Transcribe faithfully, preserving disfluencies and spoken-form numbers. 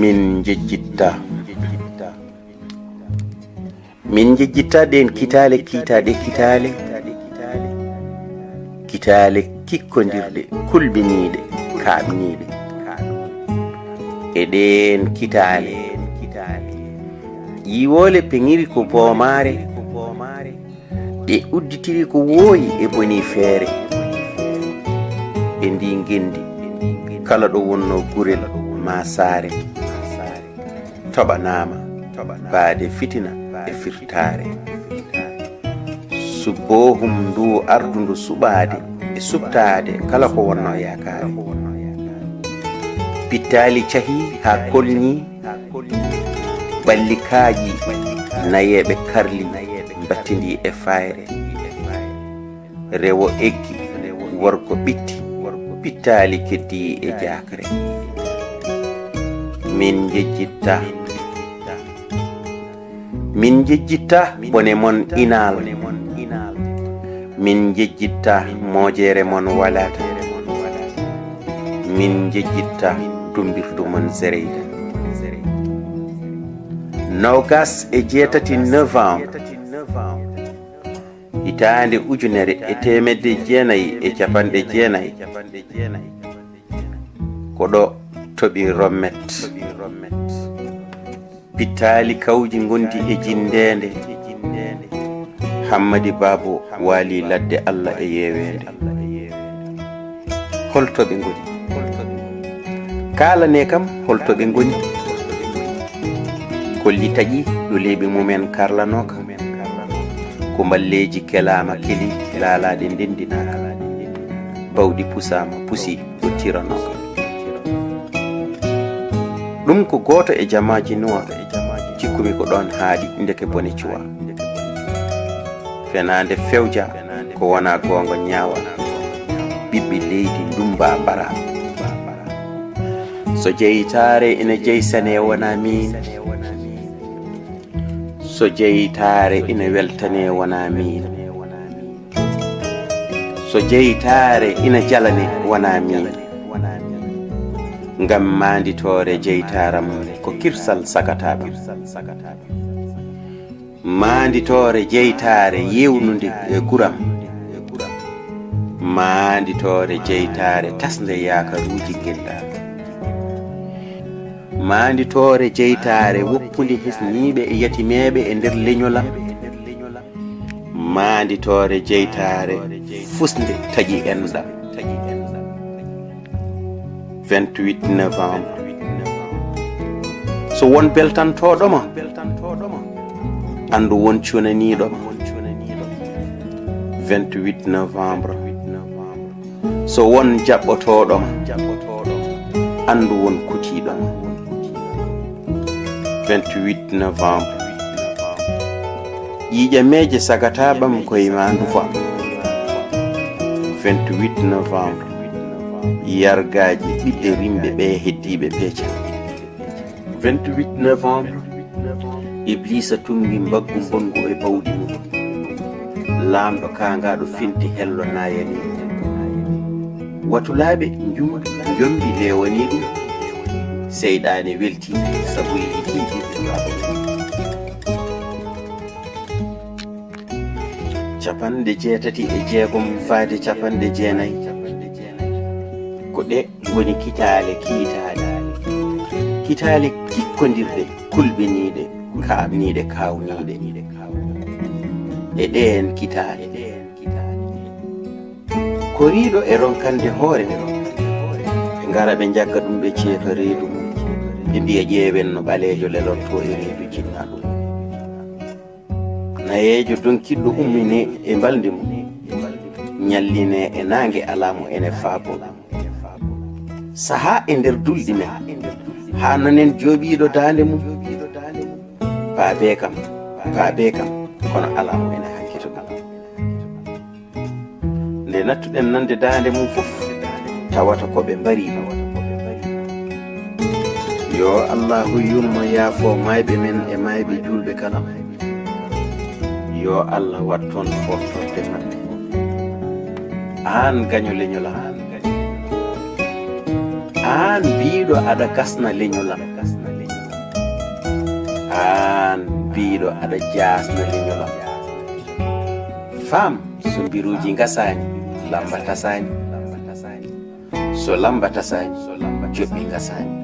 Min njejjittaa. Min njejjittaa ɗeen kitaale kiitaaɗe kitaale, kitaale kikkondirɗe, kulɓiniiɗe, kaaɓniiɗe. E ɗeen kitaale, ƴiwoole peŋiri ko boomaare, ɗe udditiri ko wooyi e boni feere. E ndii ngenndi, kala ɗo wonnoo gurel maa saare, toɓanaama baade fitina e firtaare. Subboohum ndu ardundu suɓaade e suɓtaade kala ko wonnoo yaakaare. Pittaali cahii haa kolnii, ɓalli kaaƴi, nayeeɓe karli, mbattindii e fayre. Rewo eggi, worgo ɓitti, pittaali keddii e jaakre. Min njejjittaa. Min njejjittaa bone mon inaal. Min njejjittaa moojere mon walaata. Min njejjittaa dumbirdu mon zereyda. Noogas e jeetati novembre, hitaande ujunere e teemedde jeenayi e capanɗe jeenayi, ko ɗo toɓi Rommet. Pittaali kawji ngondi e jinndeende. Hammadi Baabo waali ladde Alla e yeeweende. Holto ɓe ngoni? Kaalanee kam holto ɓe ngoni. Kolli taƴi ɗo leeɓi mumen karlanooka. Ko mballeeji kelaama keli laalaaɗe ndenndinaaka. Bawɗi pusaama pusi ɗo tiranooka. Ɗum ko gooto e jamaaji nuwa. Cikkumi ko ɗoon haaɗi ndeke bone cuwa. Fenaande fewja ko wonaa goonga ñaawa. Ɓiɓɓe leydi ndumbaa mbaraa. So jeytaare ina jeysane wonaa miin. So jeytaare ina weltane wonaa miin. So jeytaare ina jalane wonaa miin. Ngam maanditoore jeytaaram ko kirsal sagataaɓam. Maanditoore jeytaare yeewnunde e guram. Maanditoore jeytaare tasnde yaakaruuji ngenndaaɗi. Maanditoore jeytaare woppunde hisniiɓe e yatimeeɓe e nder leñol am. Maanditoore jeytaare fusnde taƴi enɗam. Vingt-huit novembre. So won beltantooɗo ma, anndu won cunaniiɗo ma. Vingt-huit novembre. So won jaɓɓotooɗo ma, anndu won kutiiɗo ma. Vingt-huit novembre. Ƴiiƴameeje sagataaɓam koye ma ndufa. Vingt-huit novembre. Yargaaji ɓiɓɓe rimɓe ɓe heddiiɓe peeca. Vingt-huit novembre, Ibliisa tunngi mbaggu mbonngu e bawɗi mum. Laamɗo kaangaaɗo finti hello naayani ɗum. Watulaaɓe njum-, njombi lewani ɗum. Seyɗaane welti sabu yiɗi ɓiɓɓe baaba mum. Capanɗe jeetati e jeegom faade capanɗe jeenayi. Ko ɗe ngoni kitaale kiitaaɗe, kitaale kikkondirɗe, kulɓiniiɗe, kaaɓniiɗe, kaawniiɗe. E ɗeen kitaale, koriiɗo e ronkande hoore, ɓe ngara ɓe njagga ɗum, ɓe ceeka reedu mum, ɓe mbiya, "Ƴeewen no ɓaleejo lelorto e reedu jinnaaɗo." Nayeejo donkiɗɗo ummine e mbalndi mum, ñalline e naange alaa mo ene faabo. Sahaa e nder dulɗi men, haa nanen jooɓiiɗo daande mum, Paabe kam, paabe kam, kono alaa mo ene hakkito ɗum. Nde nattuɗen nande daande mum fof, tawata ko ɓe mbari ɗum. Yo Allahu yurmo yaafo maayɓe men e maayɓe juulɓe kala. Yo Allah wat toon foftorde maɓɓe. Aan gaño leñol am. Aan biiɗo aɗa gasna leñol am. Aan biiɗo aɗa jaasna leñol am. Faam, so mbiruuji ngasaani, lamba tasaani. So lamba tasaani, joɓɓi ngasaani.